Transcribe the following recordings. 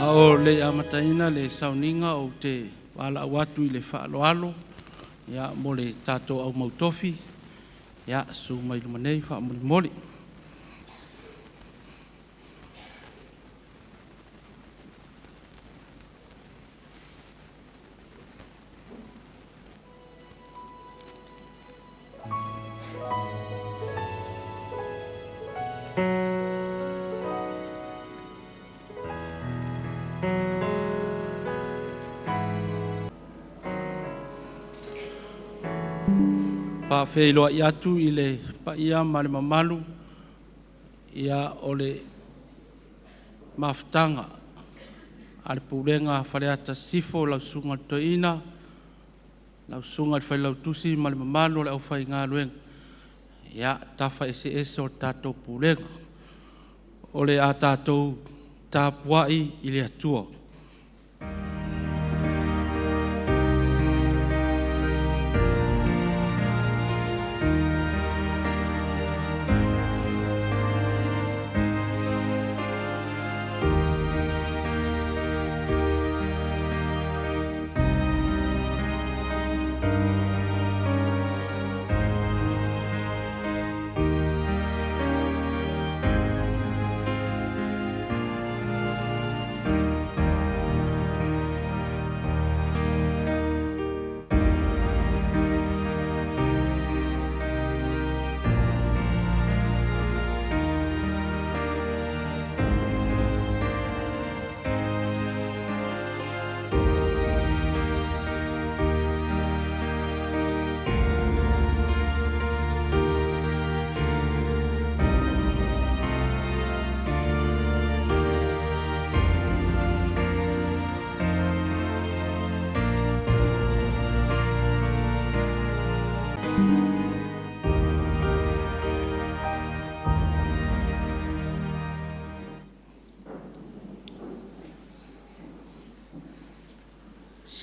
A o le i amataina le sauniga, ou te valaau atu i le faaaloalo mo le tatou au mautofi, susu mai i luma nei faamolemole. Faafeiloai atu i le paia ma le mamalu o le mafutaga a le Pulega a Faleata Sisifo, lau Susuga i le Toeaina Lau Susuga i le Failautusi ma le mamalu o le aufaigaluega, ia, tafa eseese o le tatou Pulega. O le a tatou tapuai i le Atua.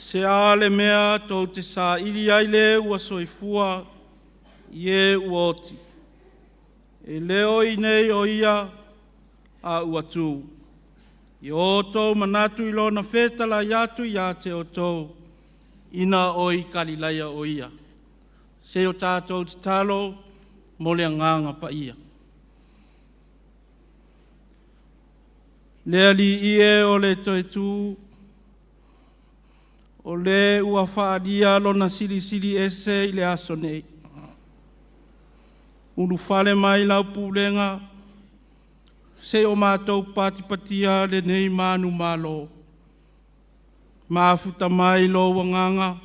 Se a le mea tou te saili ai le ua soifua i e ua oti? E le o i inei o Ia, a ua tu. Ia outou manatu i Lona fetalai atu ia te outou ina o i Kalilaia o Ia. Se i o tatou tatalo mo le Agaga Paia. Le Alii e o le toetu, o le ua faaalia Lona Silisili Ese i le aso nei, ulufale mai lau pulega se i o matou patipatia lenei manumalo. Mafuta mai Lou Agaga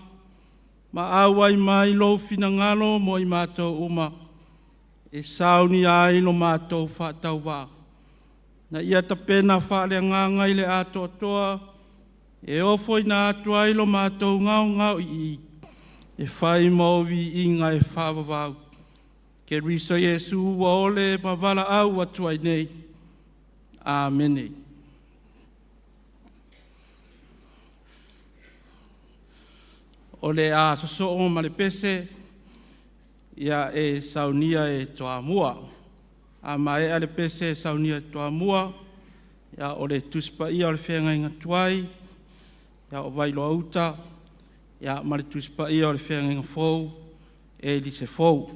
ma auai mai Lou finagalo mo i matou uma e saunia ai lo matou faatauvaa, ina ia tapena faaleagaga i le atoatoa e ofoina atu ai lo matou gaogaoi'i e fai ma o viiga e faavavau. Keriso Iesu ua ole ma valaau atu ai nei. Amene. O le a sosoo ma le pese e saunia e Toamua. A maea le pese e saunia e Toamua, o le Tusi Paia o le Feagaiga Tuai o Vailoa Uta ma le Tusi Paia o le Feagaiga Fou e Ilise Fou.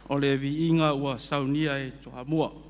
O le viiga ua saunia e Toamua.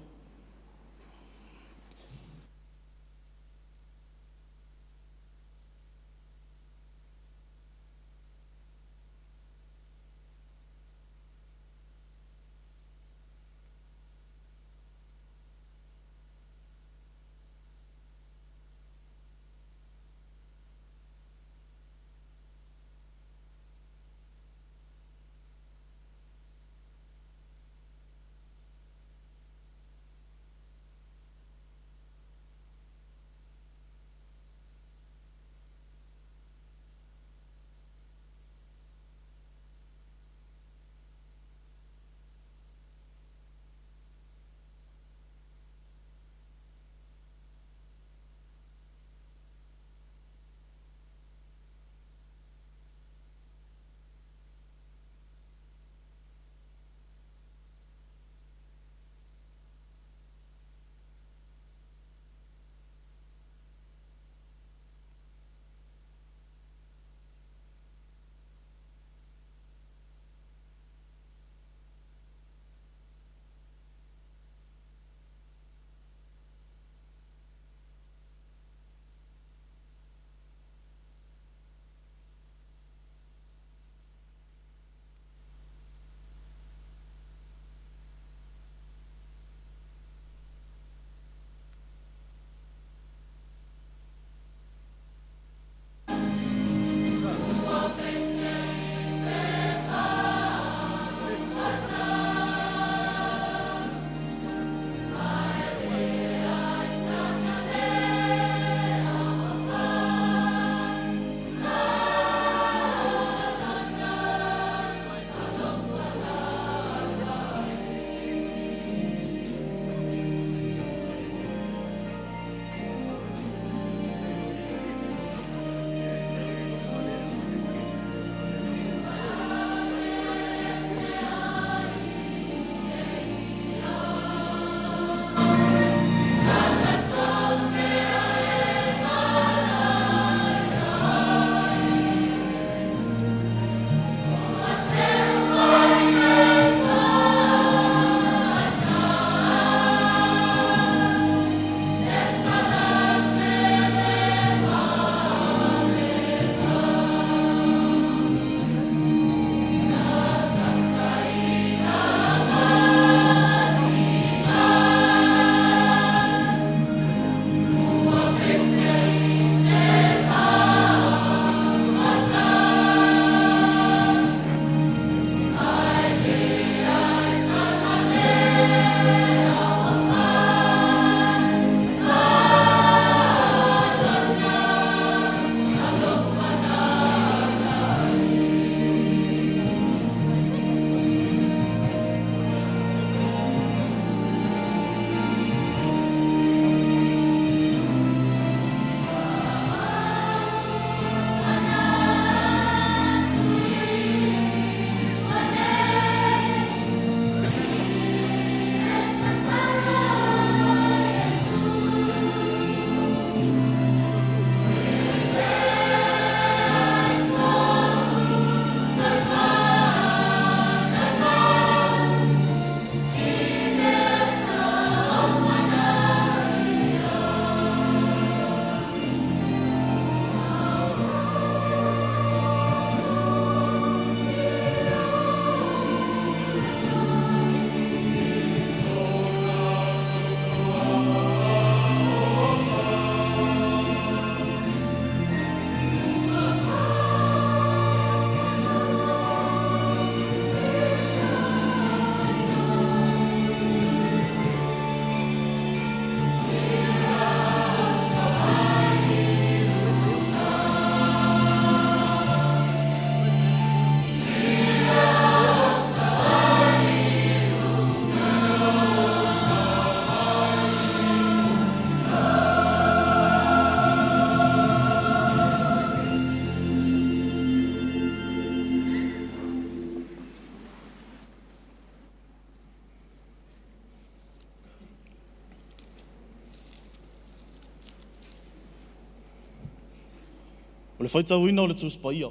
O le faitauina o le Tusi Paia.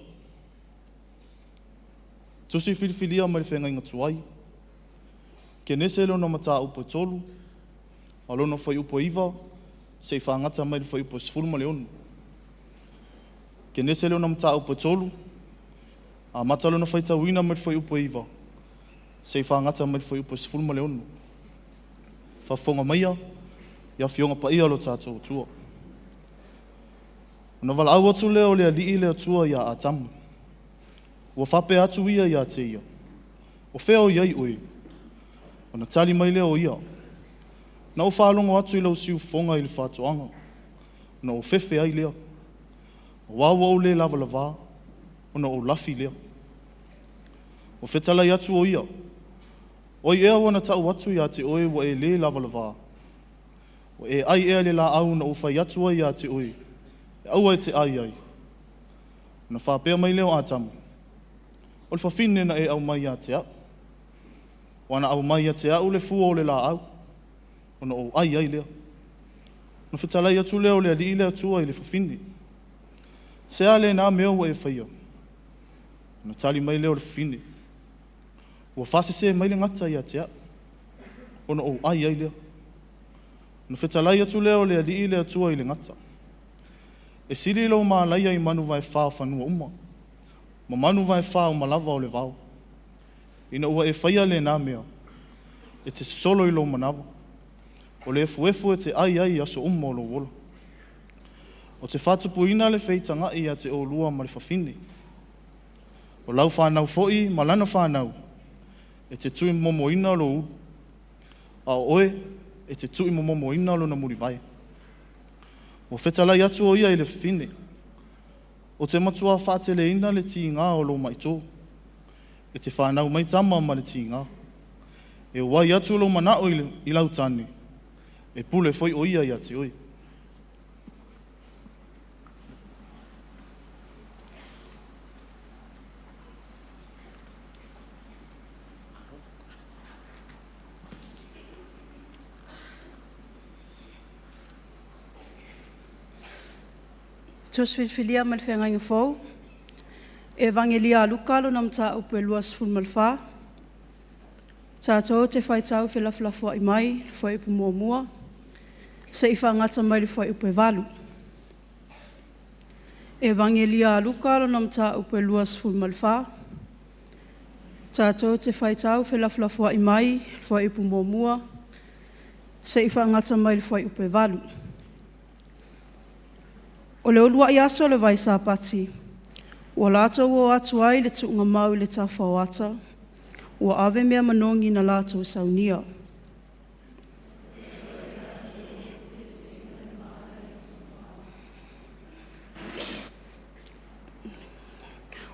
Tusi Filifilia mai le Feagaiga Tuai, Kenese lona mataupu e 3, ma lona fuaiupu e 9 seia fagata mai le fuaiupu e 16. Kenese lona mataupu e 3, amata lona faitauina mai le fuaiupu e 9 seia fagata mai le fuaiupu e 16. Faafofoga maia i Afioga Paia a lo tatou Atua. Ona valaau atu lea o le Alii le Atua ia Atamu, ua faapea atu ia ia te ia, “O fea o i ai oe?” Ona tali mai lea o ia, “Na ou faalogo atu i lou siufofoga i le faatoaga, ona ou fefe ai lea, aua ua ou le lavalava, ona ou lafi lea.” Ua fetalai atu o ia, “O ai ea ua na tau atu ia te oe ua e le lavalava? Ua e ai ea i le laau na ou fai atu ai ia te oe, e aua e te ai ai?” Ona faapea mai lea o Atamu, “O le fafine na e aumai ia te au, ua na aumai ia te au le fua o le laau, ona ou ai ai lea.” Ona fetalai atu lea o le Alii le Atua i le fafine, “Se a lena mea ua e faia?” Ona tali mai lea o le fafine, “Ua faasese mai le gata ia te au, ona ou ai ai lea.” Ona fetalai atu lea o le Alii le Atua i le gata, “E sili lou malaia i manuvaefa o fanua uma, ma manuvaefa uma lava o le vao. Ina ua e faia lena mea, e te sosolo i lou manava, o le efuefu e te ai ai i aso uma o lou ola. Ou te faatupuina le feitagai ia te oulua ma le fafine, o lau fanau foi ma lana fanau, e te tuimomoina lou ulu, a o oe e te tuuimomoina lona mulivae.” Ua fetalai atu o ia i le fafine, “Ou te matua faateleina le tiga o lou maito, e te fanau mai tama ma le tiga. E auai atu lou manao i lau tane, e pule foi o ia ia te oe.” Tusi Filifilia ma le Feagaiga Fou, Evagelia a Luka lona mataupu e 24. Tatou te faitau felafolafoai mai le fuaiupu 1 seia faagata mai le fuaiupu e 8. Evagelia a Luka lona mataupu e 24. Tatou te faitau felafolafoai mai le fuaiupu 1 seia faagata mai le fuaiupu e 8. O le uluai aso o le vai Sapati ua latou o atu ai i le tuugamau i le tafaoata, ua ave mea manogi na latou saunia.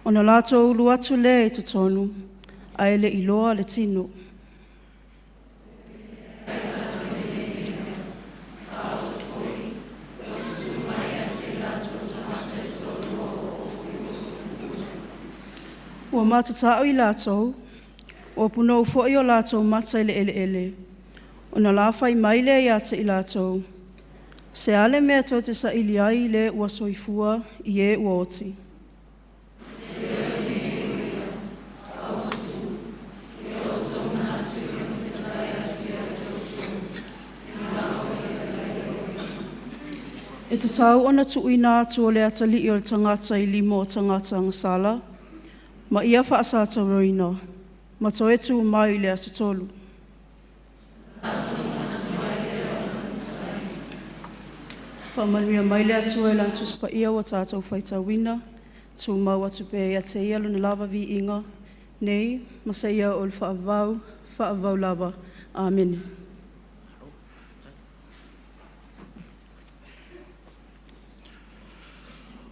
Ona latou ulu atu lea i totonu, ae le i iloa le tino. Ua matatao i latou, ua punou foi o latou mata i le eleele, ona lafai mai lea ia te i latou, Se a le mea tou te saili ai le ua soifua i e ua oti? E tatau ona tuuina atu o le Atalii o le Tagata i lima o tagata agasala ma ia faasatauaina, ma toe tu mai i le aso tolu. Faamanuia mai le Atua i Lana Tusi Paia ua tatou faitauina, tumau atu pea ia te Ia Lona lava viiga, nei ma seia oo i le faavavau, faavavau lava. Amene.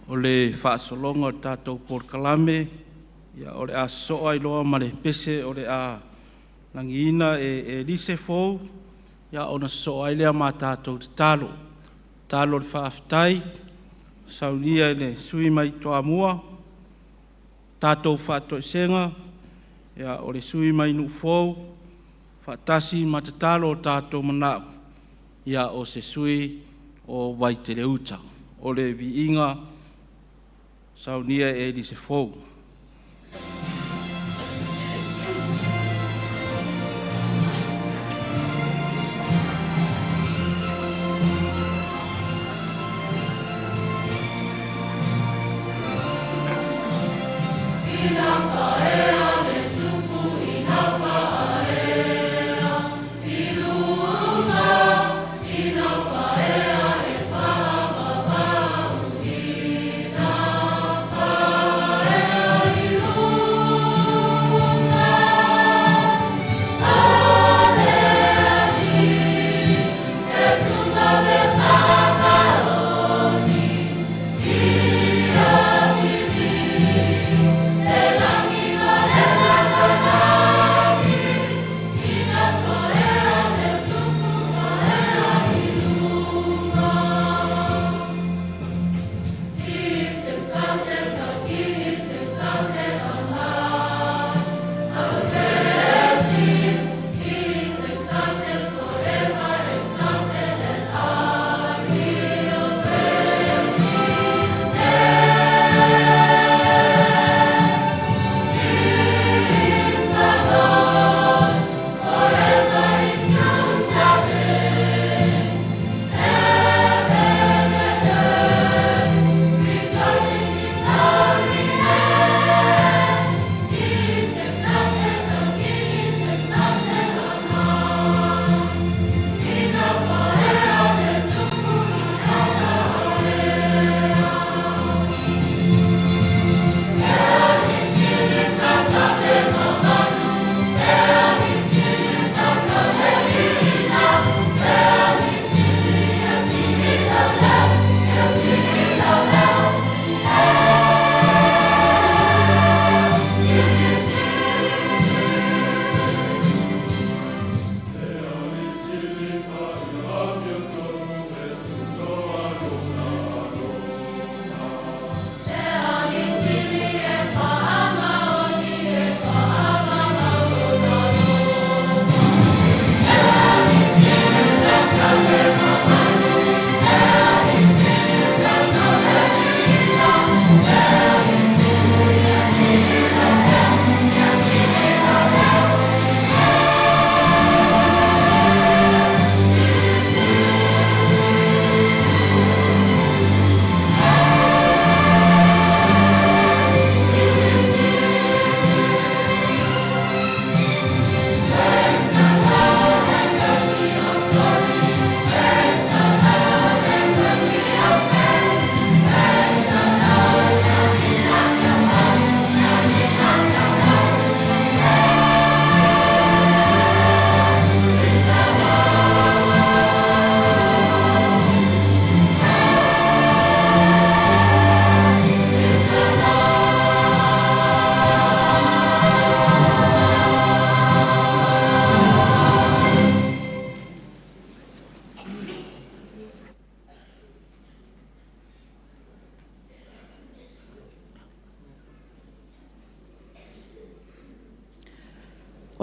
O le faasologa o le tatou polokalame, ia o le a sosoo ai loa ma le pese o le a lagiina e Elise Fou, ona sosoo ai lea ma a tatou tatalo. Tatalo o le faafetai, saunia e le sui usufono mai Toamua, tatou faatoesega, o le sui usufono mai Nuufou, faatasi ma tatalo o tatou manao, o se sui usufono o Vaitele Uta. O le viiga Saunia e Elise Fou.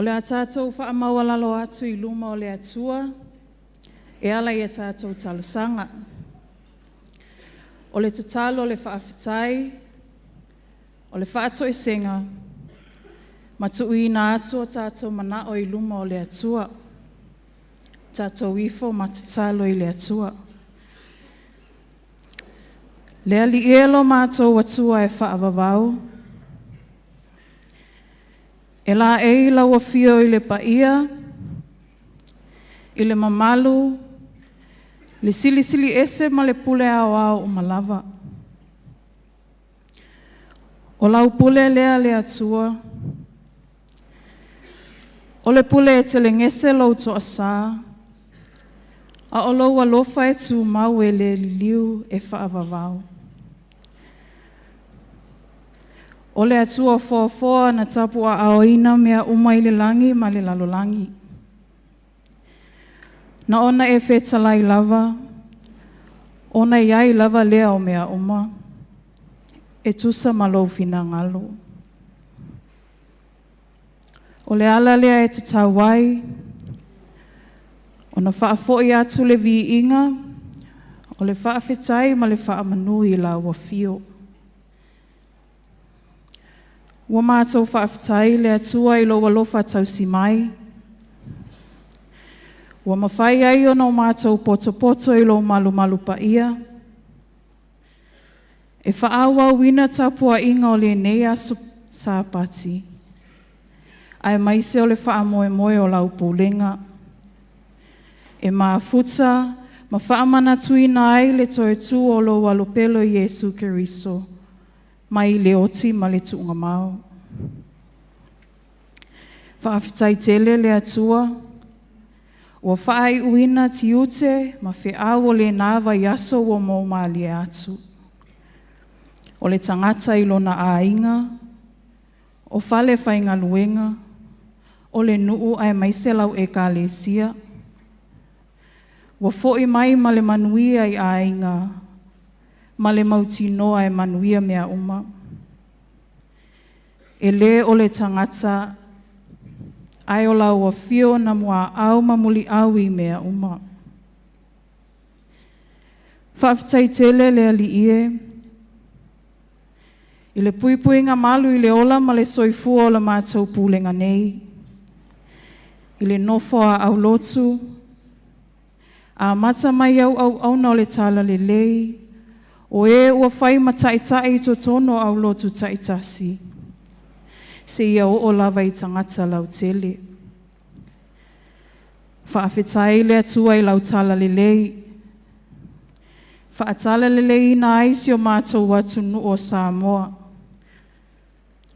O le a tatou faamaualalo atu i luma o le Atua e ala i a tatou talosaga. O le tatalo o le faafetai, o le faatoesega, ma tuuina atu o tatou manao i luma o le Atua. Tatou ifo ma tatalo i le Atua. Le Alii e lo matou Atua e faavavau, e laei lau afio i le paia, i le mamalu, le Silisili Ese ma le Pule Aoao uma lava. O lau pule lea le Atua, o le pule e telegese lou toasa, a o lou alofa e tumau e le liliu e faavavau. O le Atua foafoa na tapuaaoina mea uma i le lagi ma le lalolagi. Na ona e fetalai lava, ona i ai lava lea o mea uma, e tusa ma lou finagalo. O le ala lea e tatau ai ona faafoi atu le viiga, o le faafetai ma le faamanu i lau afio. Ua matou faafetai i le Atua i lou alofa tausi mai, ua mafai ai ona o matou potopoto i lou malumalu paia, e faaauauina tapuaiga o lenei aso Sapati, aemaise o le faamoemoe o lau pulega, e mafuta ma faamanatuina ai le toe tu o lou Alo Pele o Iesu Keriso mai le oti ma le tuugamao. Faafetai tele le Atua ua faaiuina tiute ma feau o lena vaiaso ua moumalie atu. O le tagata i lona aiga, o falefaigaluega, o le nuu aemaise lau Ekalesia. Ua foi mai ma le manuia i aiga ma le mautinoa e manuia mea uma. E le o le tagata, ae o lau afio na muaau ma muliau i mea uma. Faafetai tele le Alii e, i le puipuiga malu i le ola ma le soifua o le matou pulega nei, i le nofo a aulotu, amata mai au auauna o le Talalelei, o e ua fai ma taitai i totonu o aulotu taitasi, seia oo lava i tagata lautele. Faafetai le Atua i lau talalelei, faatalaleleiina ai si o matou atunuu o Samoa.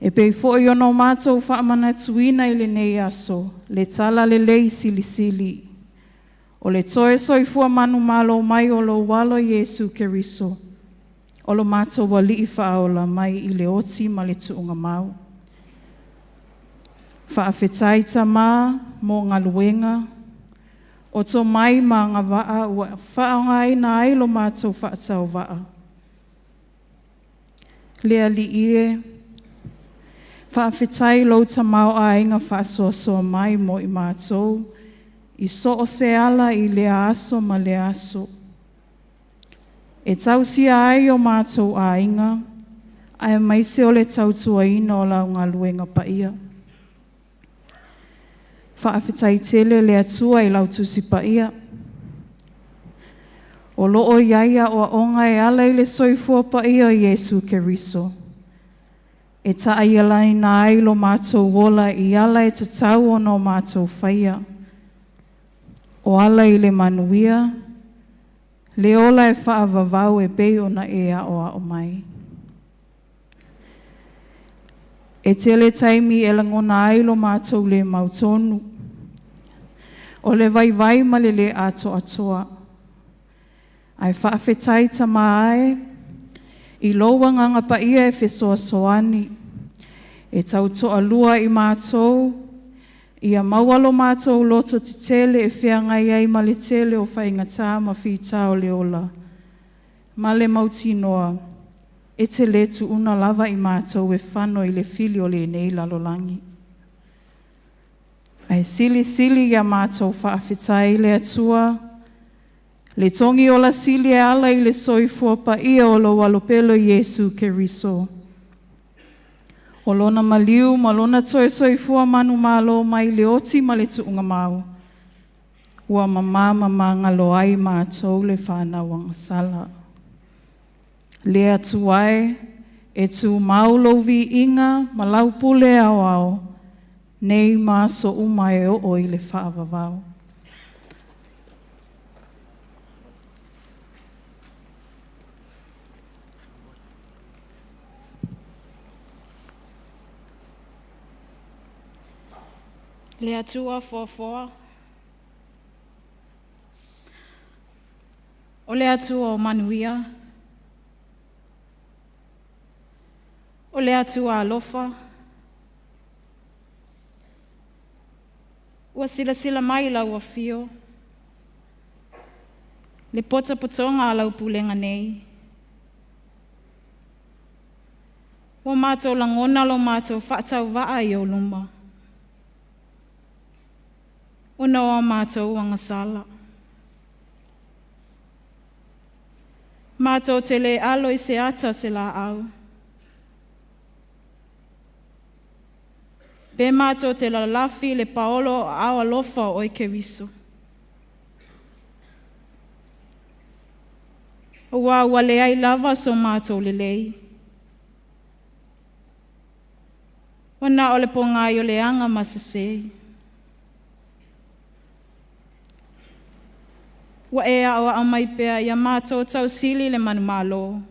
E pei foi ona matou faamanatuina i lenei aso le talalelei silisili, o le toe soifua manumalo mai o lou Alo Iesu Keriso, o lo matou Alii Faaola mai i le oti ma le tuugamau. Faafetai Tama mo galuega, o tomai ma agavaa ua faaaogaina ai lo matou faatauvaa. Le Alii e, faafetai i lou tamaoaiga faasoasoa mai mo i matou i so o se ala i lea aso ma lea aso, e tausia ai o matou aiga, aemaise o le tautuaina o lau galuega paia. Faafetai tele le Atua i lau Tusi Paia, o lo o i ai aoaoga e ala i le soifua paia o Iesu Keriso, e taialaina ai lo matou ola i ala e tatau ona o matou faia, o ala i le manuia, le ola e faavavau e pei ona e aoao mai. E tele taimi e lagona ai lo matou le mautonu, o le vaivai ma le le atoatoa, ae faafetai Tama e i lou Agaga Paia e fesoasoani, e tautoalua i matou, ia maua lo matou lototetele e feagai ai ma le tele o faigata ma fita o le ola, ma le mautinoa, e te le tuua lava i matou e fano i le fili o lenei lalolagi. Ae silisili ia matou faafetai i le Atua, le togiola sili e ala i le soifua paia o lou Alo Pele o Iesu Keriso. O lona maliu ma lona toe soifua manumalo mai le oti ma le tuugamau, ua mama ma magalo ai matou le fanau agasala. Le Atua e, e tumau lou viiga ma lau pule aoao, nei ma aso uma e oo i le faavavau. Le Atua foafoa, o le Atua o manuia, o le Atua alofa, ua silasila mai lau afio, le potopotoga a lau pulega nei, ua matou lagona lo matou faatauvaa i ou luma, ona o a matou agasala. Matou te le alo i se ata o se laau. Pe mātou te lalalafi le paolo o aao alofa o oe Keriso. Auā ua leai lava so matou lelei. Ua na o le pogai o leaga ma sesē. Ua e aoao mai pea ia matou tausili le manumalo.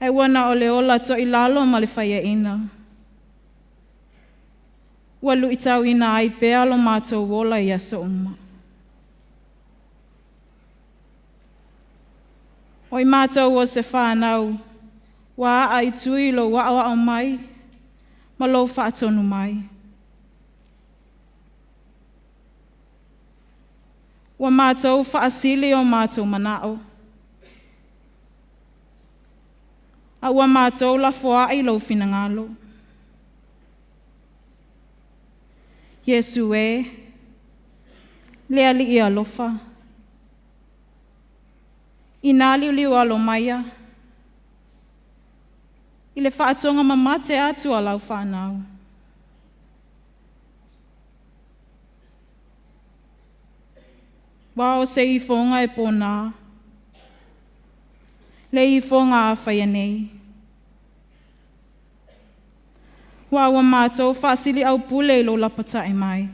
Ae ua na o le ola toilalo ma le faiaina. Ua luitauina ai pea lo matou ola i aso uma. O i matou o se fanau ua aa i tui lou aoao mai ma lou faatonu mai. Ua matou faasili o matou manao, a ua matou lafoai lou finagalo. Iesu e, le Alii alofa, inā liuliualo maia i le faatogamamate atu a lau fanau, Aua o se ifoga e pōnā, le ifoga a faia nei. Aua ua matou faasiliaupule i lou lapatai mai.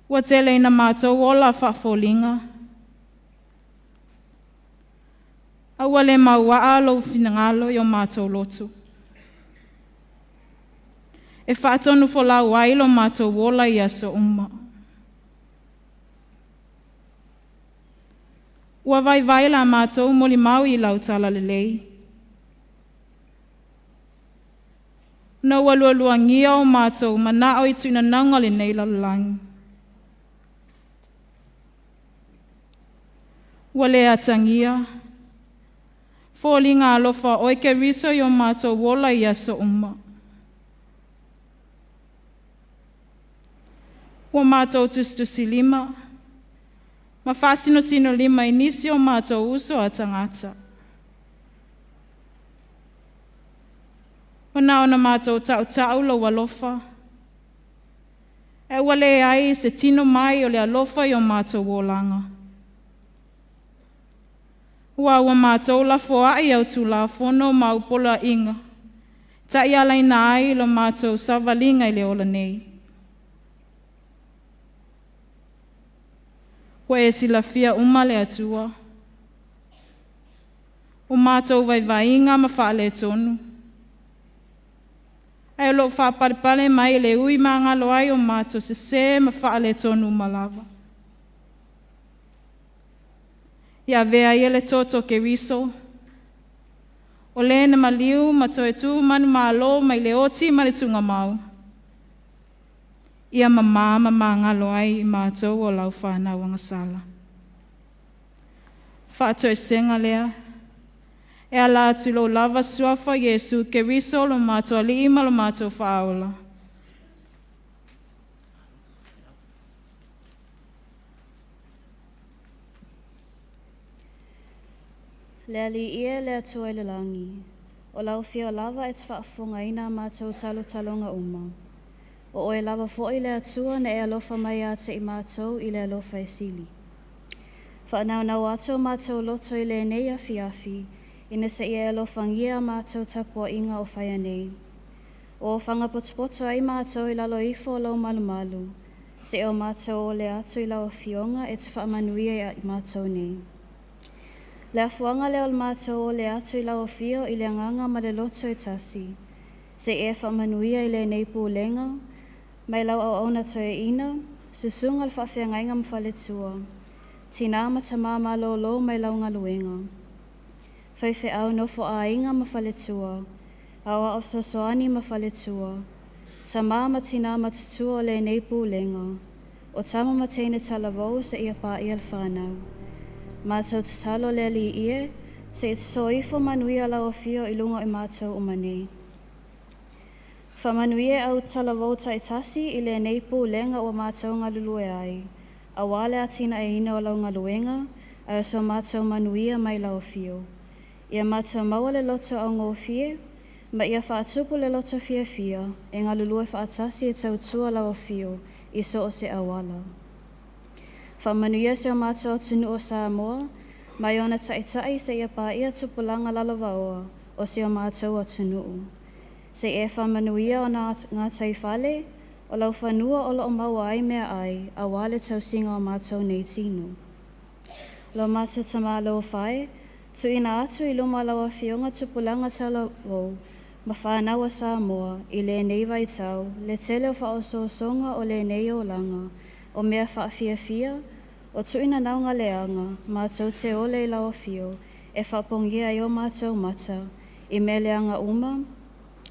Ua tele ina matou ola faafoliga, a ua le mauaa lou finagalo i o matou loto. E faatonufolau ai lo matou ola i aso uma. Ua vaivai la matou molimau i lau talalelei, ina ua lualuagia o matou manao i tinonauga o lenei lalolagi. Ua le atagia foliga alofa o oe Keriso i o matou ola i aso uma. Ua matou tusitusilima ma faasinosinolima i nisi o matou uso a tagata. Ua na ona matou tautau lou alofa, ae ua leai se tino mai o le alofa i o matou olaga. Aua ua matou lafoai au Tulafono ma au poloaiga e taialaina ai lo matou savaliga i le ola nei. Ua e silafia uma le Atua, o matou vaivaiga ma faaletonu, ae o lo o faapalepale mai le ui magalo ai o matou sesē ma faaletonu uma lava. Ia avea ia le toto o Keriso, o Le na maliu ma toe tu manumalo mai le oti ma le tugamau, ia mamā ma magalo ai i matou o lau fanau agasala. Faatoesega lea e ala atu i lou lava suafa Iesu Keriso lo matou Alii ma lo matou Faaola. Le Alii e le Atua i le lagi, o lau afio lava e te faafofogaina a matou talotaloga uma. O oe lava foi le Atua na e alofa mai ia te i matou i le alofa e sili. Faanaunau atu o matou loto i lenei afiafi, ina se i e alofagia a matou tapuaiga o faia nei. Ua ofaga potopoto ai matou i lalo ifo o lau malumalu, seia o matou ole atu i lau Afioga e te faamanuia ia i matou nei. Le afuaga lea o le matou ole atu i lau afio i le agaga ma le loto e tasi, se i e faamanuia i lenei pulega, mai lau auauna toeaina, susuga i le faafeagaiga ma faletua, tinā ma tamā malōlō mai lau galuega, faifeau nofoaaiga ma faletua, aoao fesoasoani ma faletua, tamā ma tinā matutua o lenei pulega, o tama ma teine talavou seia paia le fanau. Matou tatalo le Alii e, se i tatō ifo manuia lau afio i luga o i matou uma nei. Faamanuia e au talavou taitasi i lenei pulega ua matou galulue ai, auā le atinaeina o lau galuega, ae o so matou manuia mai lau afio. Ia matou maua le loto augofie, ma ia faatupu le loto fiafia, e galulue faatasi e tautua lau afio i so o se auala. Faamanuia si o matou atunuu o Samoa, mai ona taitai seia paia tupulaga lalovaoa o si o matou atunuu. Se i e faamanuia ona gataifale, o laufanua o lo o maua ai meaai aua le tausiga o matou nei tino. Lo matou Tamā alofa e, tuuina atu i luma o lau Afioga tupulaga talavou ma fanau a Samoa i lenei vaitau, le tele o faaosoosoga o lenei olaga, o mea faafiafia, o tuuinanauga leaga, matou te ole i lau afio, e faapogia ai o matou mata, i mea leaga uma,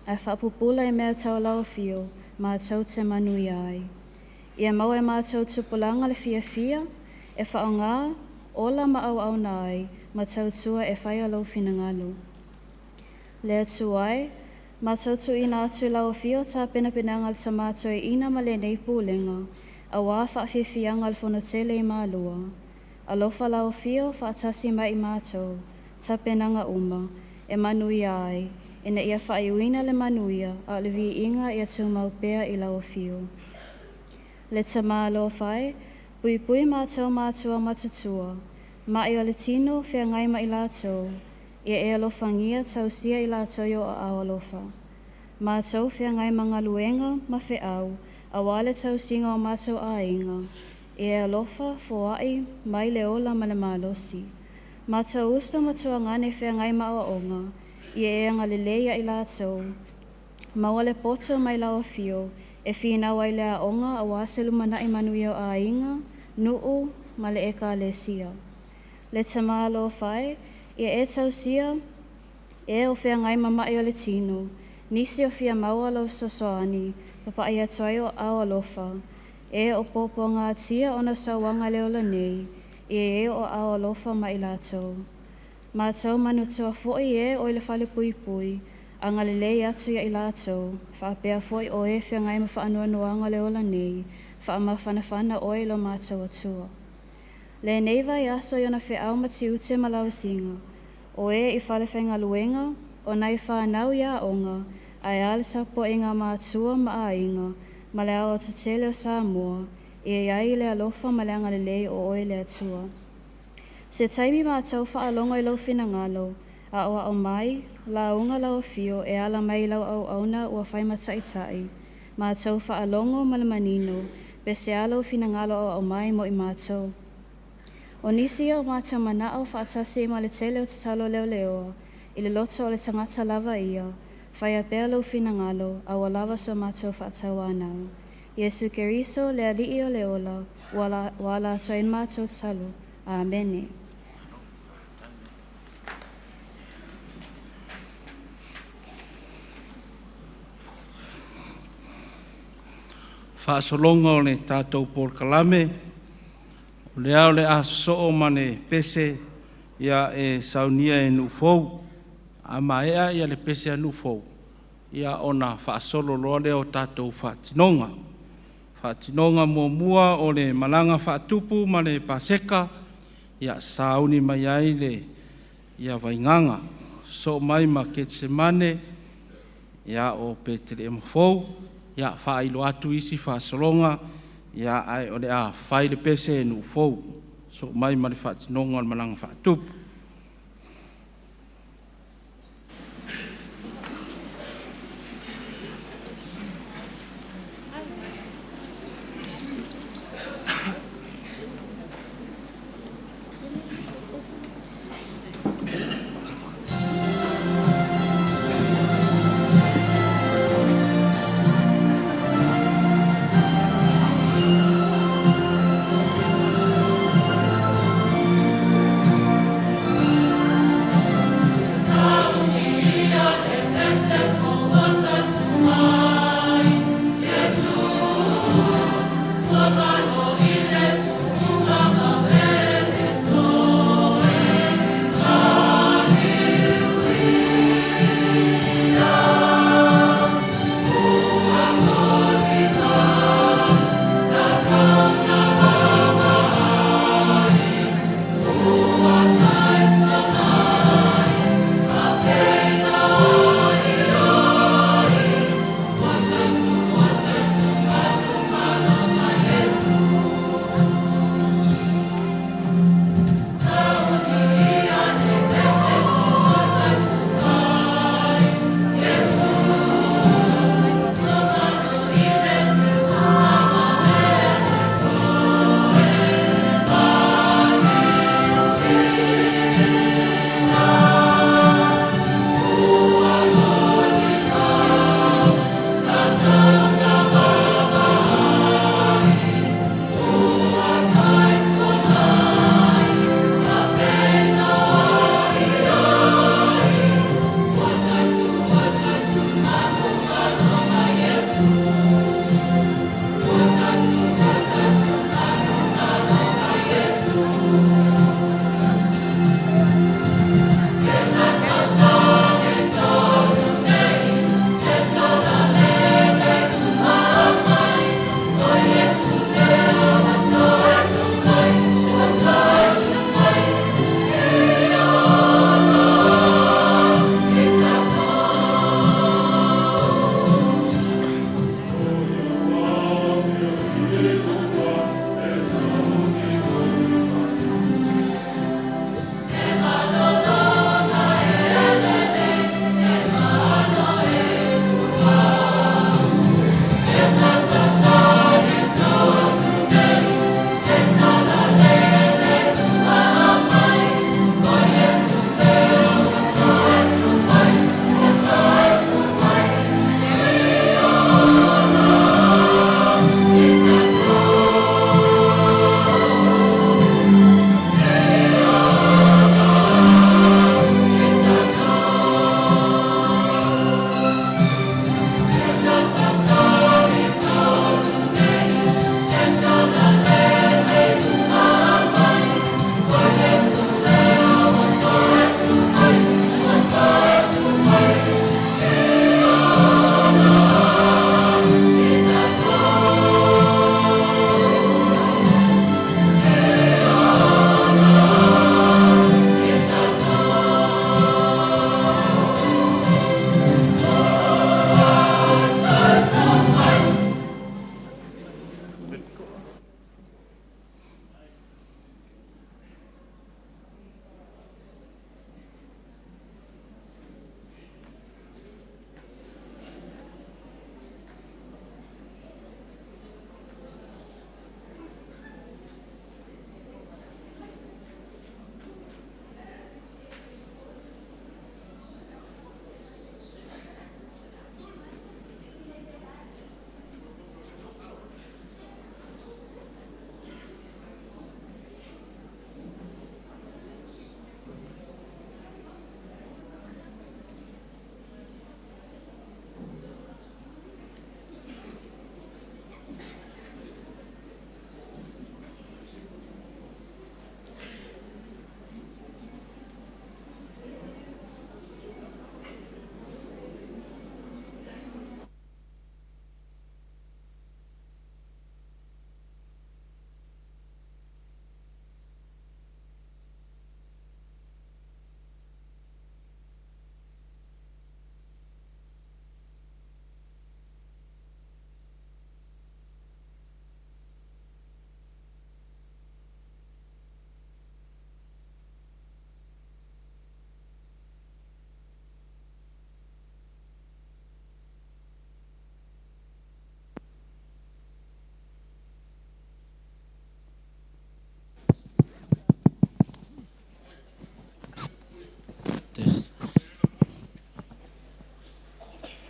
ae faapupula i mea tau lau afio, matou te manuia ai. Ia maua e matou tupulaga le fiafia, e faaaoga, ola ma auauna ai, ma tautua e faia lou finagalo. Le Atua e, matou tuuina atu i lau afio tapenapenaga a le Tama Toeaina ma lenei pulega, auā faafiafiaga o le fonotele i Malua. Alofa lau afio faatasi ma i matou, tapenaga uma, e manuia ai, ina ia faaiuina le manuia, a o le viiga ia tumau pea i lau afio. Le Tamā alofa e, puipui matou matua matutua, mai o le tino feagai ma i latou, ia e alofagia tausia i latou i o aao alofa. Matou feagai ma galuega ma feau, auā le tausiga o matou aiga, ia e alofa foai mai le ola ma le malosi. Matou uso ma tuagane feagai ma aoaoga, ia e agalelei ia i latou, maua le poto mai lau afio, e finau ai le aoga auā se lumanai manuia o aiga, nuu ma le ekalesia. Le Tamā alofa e, ia e tausia e o feagai ma mai o le tino, nisi o fia maua lou fesoasoani, papa'i atu ai o aao alofa, e o puapuagatia ona o sauaga i le ola nei, ia i ai ou aao alofa ma i latou. Matou manatua foi e o i le falepuipui, agalelei atu ia i latou, faapea foi o e feagai ma faanoanoaga o le ola nei, faamafanafana oe i lo matou Atua. Lenei vaiaso i ona feau ma tiute ma lausiga, o e i falefaigaluega, o nai fanau i aoga, ae a le tapuaiga a matua ma aiga, ma le aoaotetele o Samoa, ia i ai le alofa ma le agalelei o oe le Atua. Se taimi matou faalogo i lou finagalo, aoao mai, lauga lau afio e ala mai i lau auauna ua fai ma taitai, matou faalogo ma le manino, pe se a lou finagalo aoao mai mo i matou. O nisi ia o matou manao faatasi ai ma le tele o tatalo leoleoa, i le loto o le tagata lava ia, faia pea lou finagalo, aua lava so matou faatauanau. Iesu Keriso, le Alii o le ola, ua ala atu ai le matou tatalo. Amene. Faasologa o le tatou polokalame, o lea o le a sosoo ma le pese ia e saunia e Nuufou. A maea le pese a Nuufou, ia ona faasolo loa lea o tatou faatinoga. Faatinoga muamua o le Malaga Faatupu ma le Paseka, ia sauni mai ai le Vaigaga, sosoo mai ma Ketisemane o Petelemo fou. Ia faailoa atu isi faasologa ae o le a fai le pese Nuufou, sosoo mai ma le faatinoga o le Malaga Faatupu.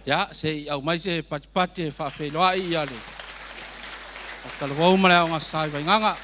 Ia, se i aumai se patipati e faafeiloai ia le talavou ma le Aoga Sa i Vaigaga.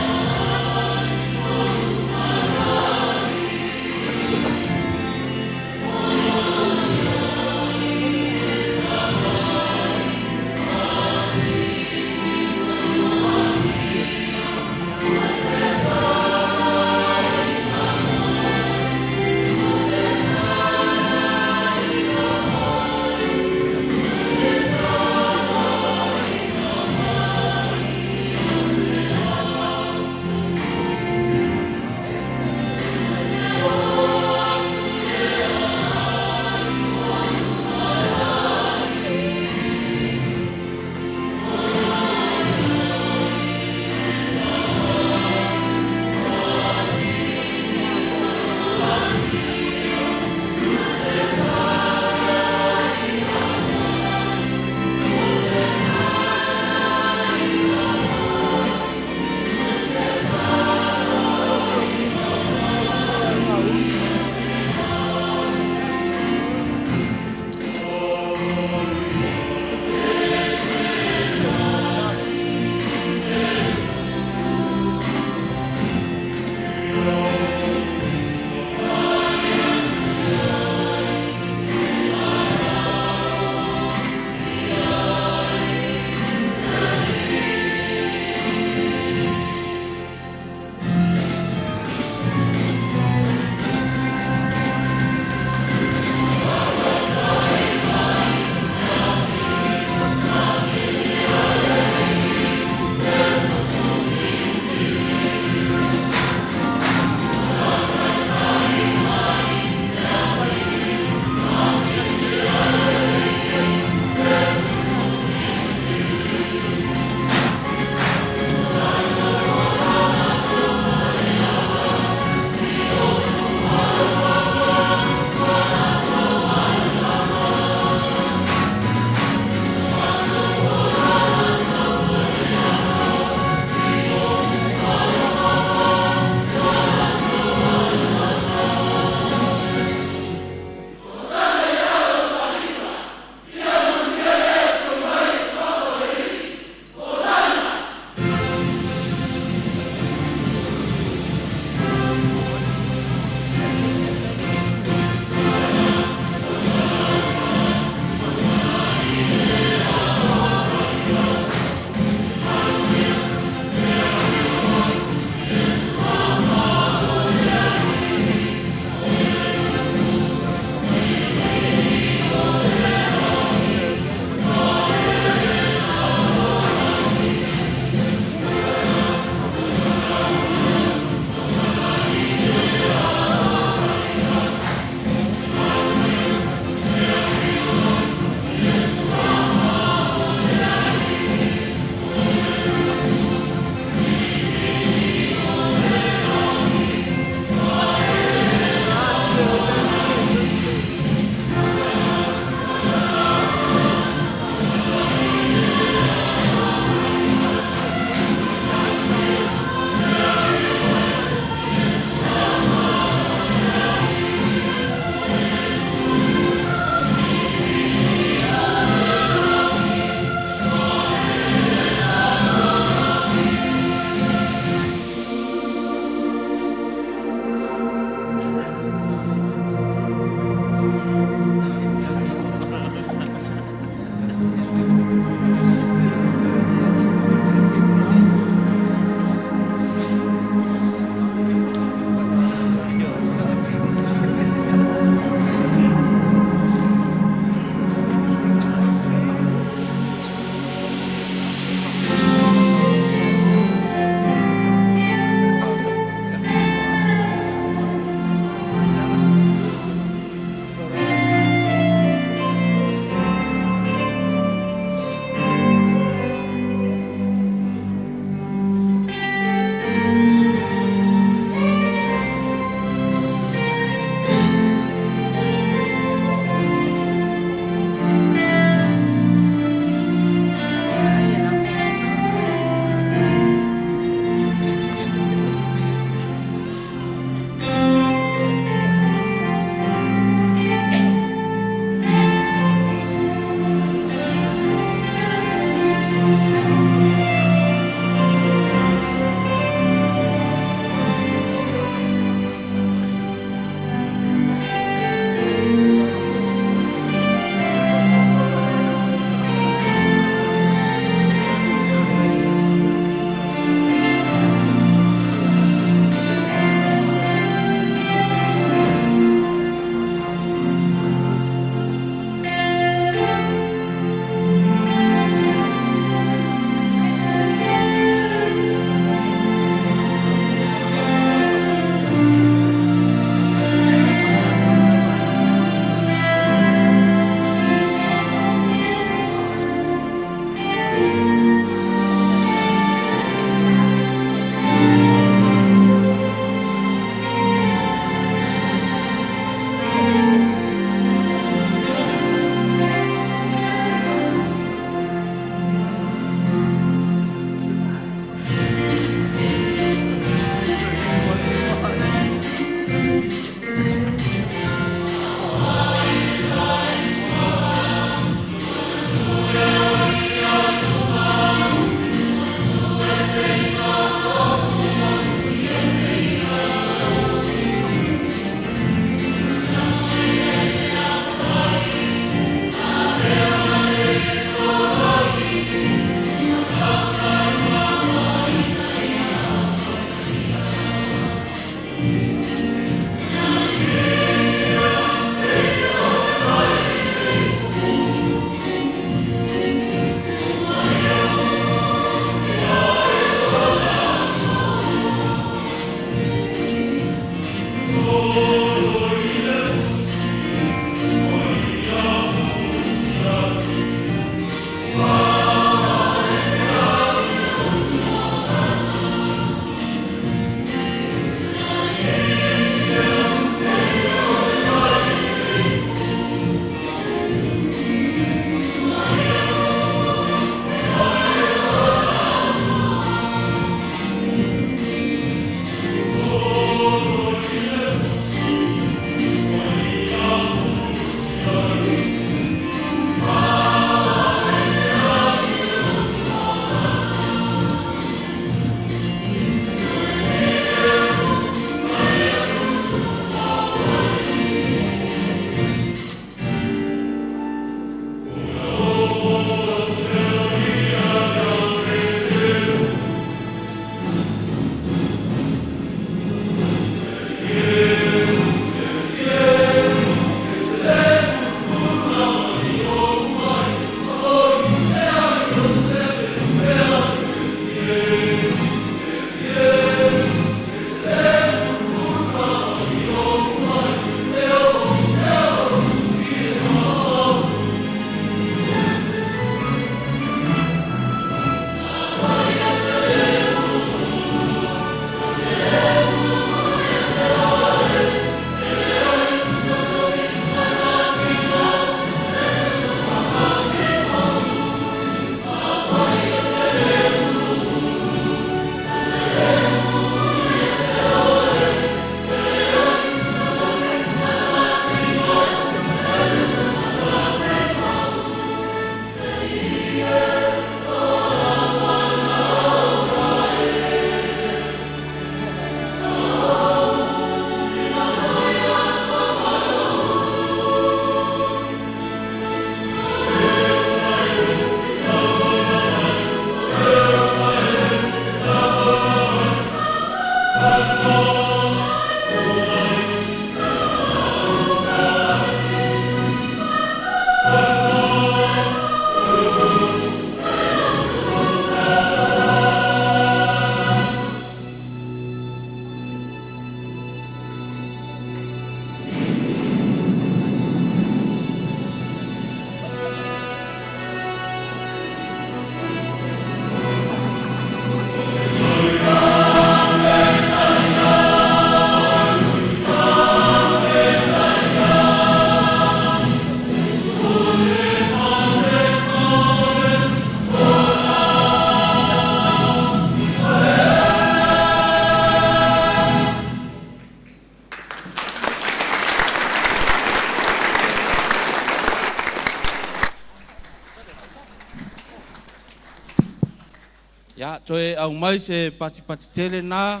Ia, toe aumai se patipati tele na,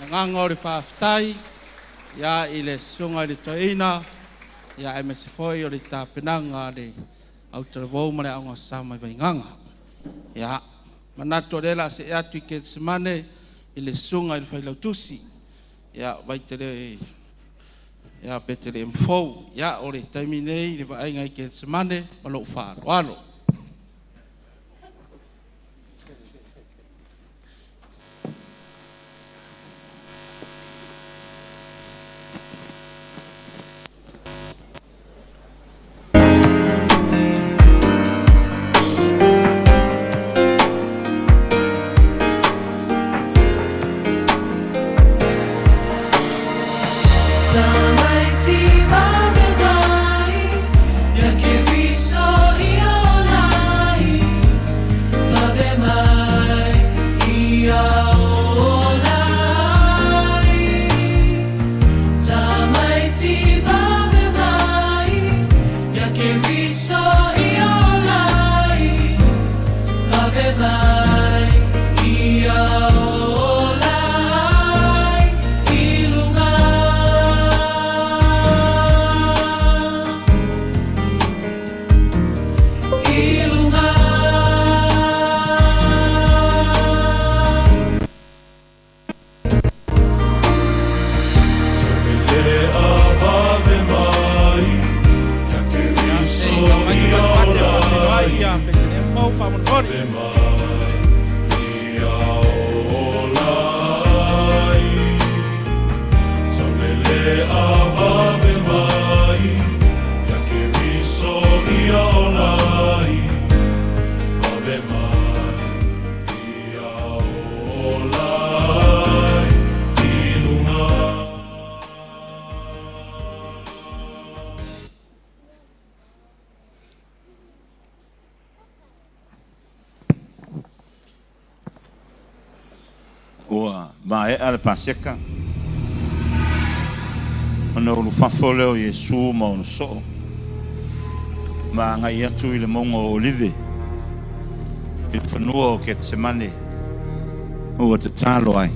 agaga o le faafetai, ia i le susuga i le toeaina, ia aemaise foi o le tapenaga a le autalavou ma le Aoga Sa mai Vaigaga. Ia, manatu o lea o le a see atu i Ketisemane i le susuga i le Failautusi, ia Vaitele ia Petelemo Fou. Ia, o le taimi lenei i le vaaiga i Ketisemane ma lou faaaloalo. Tamaiti vave mai, ia Keriso ia ola ai. Vave mai, ia ola ai. Tamaiti vave mai, ia Keriso ia ola ai. Vave mai, ia ola ai i luga. I luga. Le avave mai, ia Se Keriso i aumai se ia patipati e ola faatino ai ai. ia Petelemo Fou faamolemole. Mai, ia ola ai. Taulele avave mai, ia Keriso ia ola ai. Vave mai, ia ola ai i luga. Ua maea le Paseka, ona ulufafo lea o Iesu ma ona soo ma agai atu i le mauga o Olive i le fanua o Ketesemane ua tatalo ai.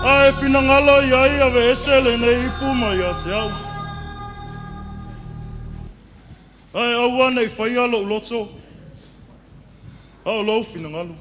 A e finagalo i ai aveese lenei ipu mai ia te au. Ae aua ne i faia lou loto, a o lou finagalo.